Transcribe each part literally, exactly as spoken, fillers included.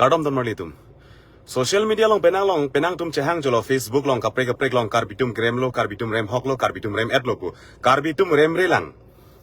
Kardom don marli atum. Social media along penang along penang atum chehang jolo, Facebook along kaprek kaprek along Karbi atum krem lo, Karbi atum rem hok lo, Karbi atum rem et lo pu. Karbi atum rem re lang.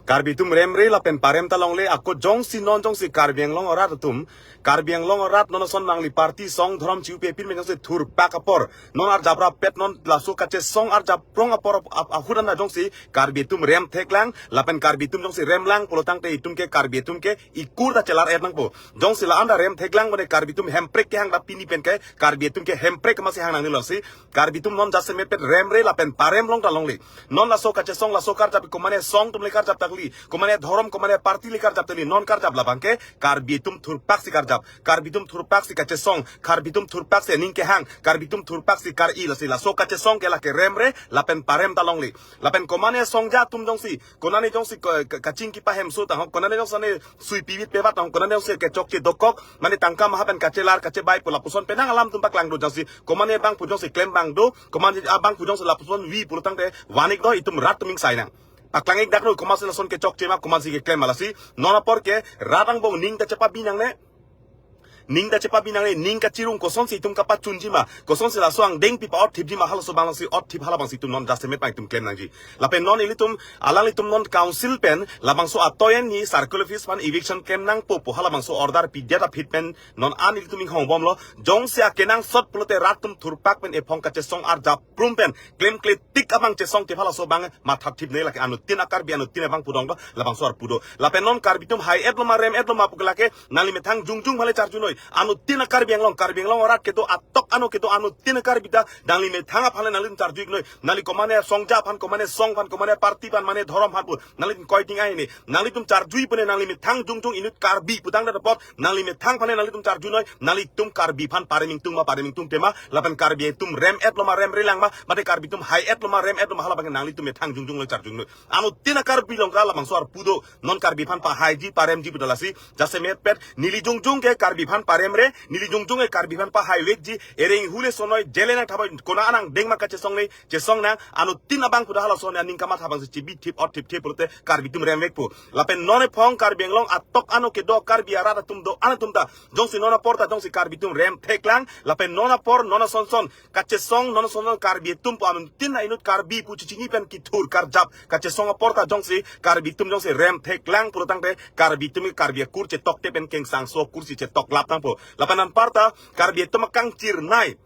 Karbi atum rem re lapen parem ta longle, ako jongsi non jongsi Karbi Anglong arat atum, Karbi Anglong arat non ason nangli party song dhorom chiu pe pin men jongsi thurpak apor. Non arjap rap pet non laso kachesong arjap prong apor ap-, ap-, ahut anta jongsi Karbi atum rem thek lang, lapen Karbi atum jongsi rem lang pulo tangte itum ke Karbi atum ke ikur ta chelar et nangpo. Jongsi la anta rem thek lang bone Karbi atum hemprek kehang ta pini pen ke Karbi atum ke hemprek masi hang nangnelo si. Karbi atum non jasemet pet rem re lapen parem long ta longle. Non laso kachesong laso karjap komane song atum le karjap takli, komane dhorom komane party le karjap takli, non karjap labang ke Karbi atum thurpak si karjap, Karbi atum thurpak si kachesong, Karbi atum thurpak si ning kehang, Karbi atum thurpak si kar-i, lasi laso kachesong ke lake rem re lapen parem ta longle. Lapen komane songja atum jongsi, konane jongsi ko-, ka-, kaching kipa hemso ta hok, konane jongsi ne sui pivit pevat ta hok, konane jongsi kechokche dokok, mane tangka maha pen kachelar kachebai pu lapuson penang alam atum paklang do jongsi, komane abang pu jongsi klem abang do, komane abang pu jongsi lapuson vi pulo tangte van ik do, itum rat atum ingsai nang. Paklang ik dak do, komatsi lason kechokche ma, komatsi keklem ma, lasi non apor ke rat angbong ning ta chepabi nangne. Ning ta chepabi nangne, ning kachirung kosonsi itum kapachunji ma, kosonsi laso angdengpi pa-otthipji ma, halaso abang si otthip, halabangsi itum non jasemet pang itum klem nangji. Lapen non ilitum, alanglitum non council pen labangso atoyen ni circle office pen eviction klem nangpo pu halabangso order pidet aphi pen non an ilitum inghongbomlo. Jongsi akenangsot pulote rat atum thurpak pen ephong kachesong arjap prum pen klemkle tik abang chesong thip, halaso abang matha thip ne, lake anuttin a-Karbi anuttin abang pu dong do labangso arpu do. Lapen non Karbi atum hai et lo ma rem et lo ma pu ke lake nangli methang jongjong aphan le charju noi. Anuttin a-Karbi Anglong, Karbi Anglong arat kedo atok ano kedo anuttin a-Karbi ta nangli methang aphan le nanglitum charju ik noi. Nangli komane songja aphan, komane song aphan, komane party aphan, mane dhorom aphan pu nangli koi ting ai ne. Nanglitum charjui pune nangli methang jongjong inut Karbi putang da dapot, nangli methang aphan le nanglitum charju noi. Nanglitum Karbi aphan parem ingtung ma, parem ingtungte ma, lapen Karbi atum rem et lo ma rem re lang ma, mate Karbi atum hai et lo ma rem et lo ma, halabang nanglitum methang jongjong le charju noi. Anuttin a-Karbi along ke labangso arpu do. Non Karbi aphan pahaiji paremji pu ta lasi, jasemet pet neli jongjong ke Karbi aphan parem re, neli jongjong ke Karbi aphan pahai vekji, ereng hule sonoi jele nang thaboi, konat angdeng ma kachesong le chesong nang, anuttin abang pu ta halason aning kamatha abang si chibi thip otthip thip pulote Karbi atum rem vekpo. Lapen non ephong Karbi Anglong atok ano kedo Karbi arat atum do-an atum ta, jongsi non apor ta jongsi Karbi atum rem thek lang, lapen non apor non ason son kachesong, non ason son Karbi atum pu anuttin a-inut Karbi pu chichini pen kithur karjap kachesong apor ta jongsi Karbi atum jongsi rem thek lang pulo tangte Karbi atum Karbi akur chetok te pen kengsangso akur si chetok lap tangpo. Lapen anparta Karbi atum akangchirnai,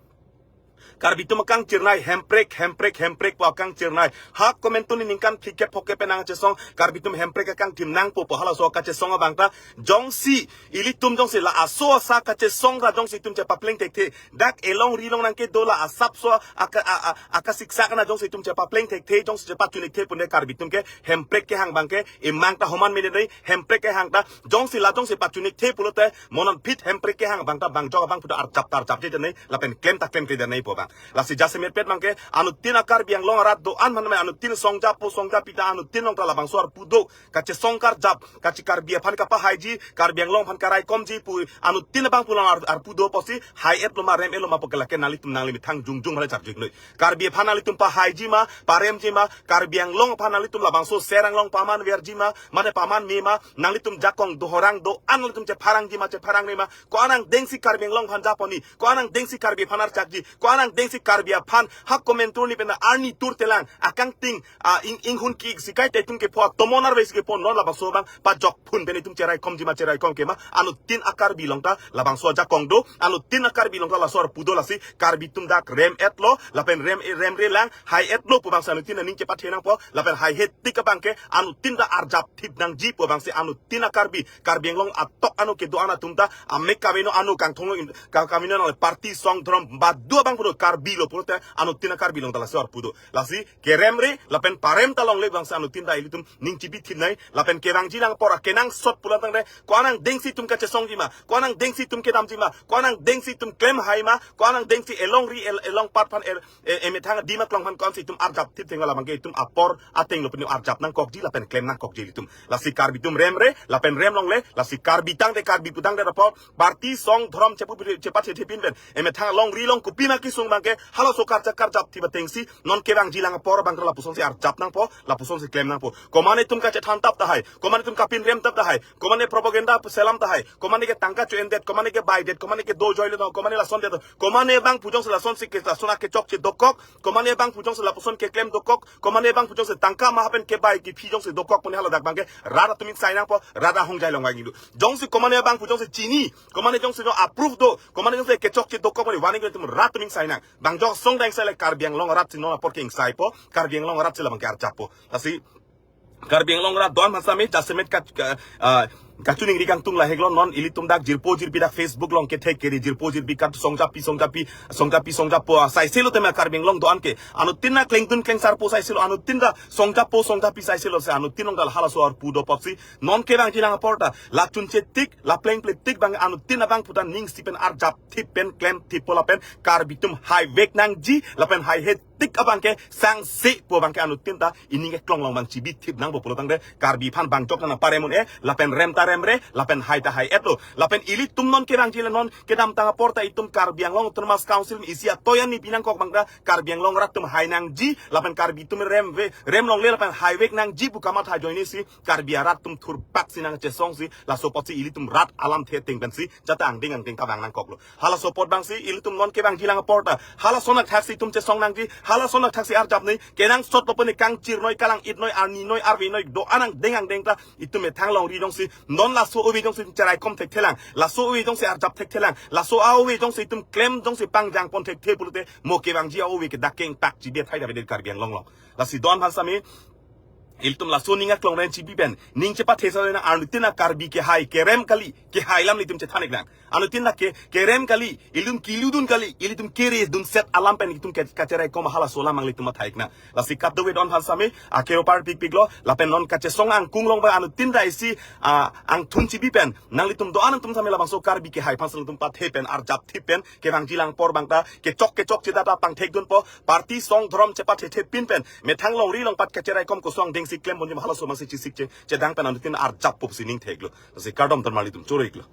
Karbi atum akangchirnai hemprek, hemprek, hemprek pu akangchirnai. Ha komantu ni ningkan phlikep phokep pen nangchesong Karbi atum hemprek akangthim nangpo pu halaso kachesong abang ta jongsi ilitum jongsi la aso asa kachesong ra jongsi itum chepapleng thekthe, dak elongri along nangkedo la asapso aka, a, a, akasiksak na jongsi itum chepapleng thekthe, jongsi chepachun ikthe pune Karbi atum ke hemprek kehang abang ke emang ta homan mene nei, hemprek kehang ta jongsi la jongsi pachun ikthe pulote monan phit hemprek kehang abang ta bang jok abang pu ta arjap ta arjapje de nei, lapen klem ta klemkle de nei pu abang. Lasi jasemet pet abang ke anuttin a-Karbi Anglong arat do-an mane anuttin songja po songja pita anuttin along ta labangso arpu do. Kachesong karjap, kachi Karbi aphan kapahaiji, Karbi Anglong aphan karaikomji pu anuttin abang pu along ar-, arpu do pusi, hai et lo ma rem et lo ma pu ke lake nanglitum nangli methang jongjong aphan le charju ik noi. Karbi aphan nanglitum pahaiji ma, paremji ma, Karbi Anglong aphan nanglitum labangso Serang along paman verji ma, mane paman me ma, nanglitum jakong dohorang do-an nanglitum chepharangji ma, chepharang ne ma, ko-an angdengsi Karbi Anglong aphan japon ni, ko-an angdengsi Karbi aphan archakji, ko-an angdengsi Karbi aphan ha komantu ni pen arni tur telang, akangting, a, ing, inghun ki sikai te itum kepho, tomon arve si kepho, non labangso abang pajok phun pen itum cheraikomji ma, cheraikom ke ma, anuttin a-Karbi along ta labangso ajakong do, anuttin a-Karbi along ta laso arpu do. Lasi Karbi atum dak rem et lo, lapen rem, rem re lang, hai et lo pu abang si anuttin aning chepathe nangpo, lapen haihe tik abang ke anuttin ta arjap thip nangji pu abang si anuttin a-Karbi, Karbi Anglong atok ano kedo-an atum ta, amek kaveno ano kangthong lo in, ka-, kaveno ano party song dhorom badu abang pu do Karbi lo pulote anuttin a-Karbi along ta laso arpu do. Lasi kerem re lapen parem ta longle abang si anuttin ta ilitum ning chibi thip nai, lapen kevangji lang apor akenangsot pulo tangte, ko-an angdengsi itum kachesongji ma, ko-an angdengsi itum kedamji ma, ko-an angdengsi itum klem hai ma, ko-an angdengsi elongri el-, elongpat aphan el-, e-, emethang adim aklong aphan ko-ansi itum arjap thip theng labang ke itum apor ateng lo pen arjap nangkokji lapen klem nangkokji ilitum. Lasi Karbi atum rem re, lapen rem longle, lasi Karbi tangte Karbi putangte dapot, party song dhorom chepu chepat chepin pen, emethang longri long kopi ma kesung abangke halaso karjap karjap thip atengsi non kevangji lang apor abangke lapuson si arjap nangpo, lapuson si klem nangpo. Komane itum kachethan tap tahai, komane itum kapinrem tap tahai, komane propaganda selam tahai, komane ke tangka cho-endet, komane ke baidet, komane ke do joiledet, komane lason det, komane abang pu jongsi lason si ke lason akechokche dokok, komane abang pu jongsi lapuson keklem dokok, komane abang pu jongsi tangka mahapen kebai kephi jongsi dokok pon haladak abangke rat atum ingsai nangpo, rat ahongjai long vangji do. Jongsi komane abang pu jongsi chini, komane jongsi no approve do, komane jongsi kechokche dokok mane warning itum rat atum ingsai nang. Bang jok song dang sai le Karbi Anglong rat si non apor ke ingsaipo, Karbi Anglong rat si labangke arjappo. Lasi Karbi Anglong rat do-an aphan sami jasemet ka, ka, ah, kachiningri kangtung laheklo non ilitum dak jirpo jirpi dak Facebook along kethek keri jirpo jirpi kat songjapi songjapi songjapi songjapo, ah, saiselo tema Karbi Anglong do-an ke. Anuttin ta klengdun klengsarpo saiselo, anuttin ta songjapo songjapi saiselo, se anuttin along dal halaso arpu do apotsi non kevangji lang apor ta la chunche tik, la plengple tik abang anuttin abang pu ta ningsi pen arjap thip pen klem thippo lapen Karbi atum haivek nangji lapen haihe tik abangke sangse pu abangke anuttin ta ining eklong long abang chibi thip nangpo pulo tangte Karbi aphan bang jok nang parem un-e lapen rem ta remre lapen hai ta hai-etlo. Lapen ilitum non kevangji le non kedamtang apor ta itum Karbi Anglong Autonomous Council isi atoyan ni pinangkok abang ta Karbi Anglong rat atum hai nangji lapen Karbi atum remve rem longle lapen haivek nangji pu kamatha ajoine si Karbi arat atum thurpak si nangchesong si laso apotsi ilitum rat alamthe ateng pensi jata angdeng angdeng kavang nangkoklo. Halaso apot abangsi ilitum non kevangji lang apor ta halason athaksi itum chesong nangji, halason athaksi arjap noi, kenangsot lo pone kangchir noi, kalang-it noi, arni noi, arve noi, do-an angdeng angdeng ta itum methang longri jongsi non laso ove jongsi cheraikom thekthelang, laso ove jongsi arjap thekthelang, laso a-ove jongsi itum klem jongsi pangjang pon thekthe pulote mo kevangji a-ove ke dak kengtak chibi athai ta bedi Karbi Anglong along. Lasi do-an aphan sami ilitum laso ning aklong ren chibi pen ning chepathe sa na anuttin ta Karbi kehai kerem kali, kehai alam ilitum chethan-ik nang. Anuttin ta ke kerem kali, ilitum keludun kali, ilitum keredunset alam pen ilitum ke kacheraikom halaso alam nanglitum matha-ik nang. Lasi kadokave do-an aphan sami akero parpikpiklo lapen non kachesong angkung along ba anuttin ta isi, ah, angthun chibi pen nanglitum do-an atum sami labangso Karbi kehai aphan si nanglitum pathe pen arjap thip pen kevangji lang apor abang ta kechok kechokche ta ta pangthekdunpo, party song dhorom chepathethe pin pen methang longri along pat kacheraikom kosong dengsi klem ponji halaso abangsi chesik che chedang pen anuttin arjappo pusi ning theklo. Lasi kardom ton nanglitum choro-iklo.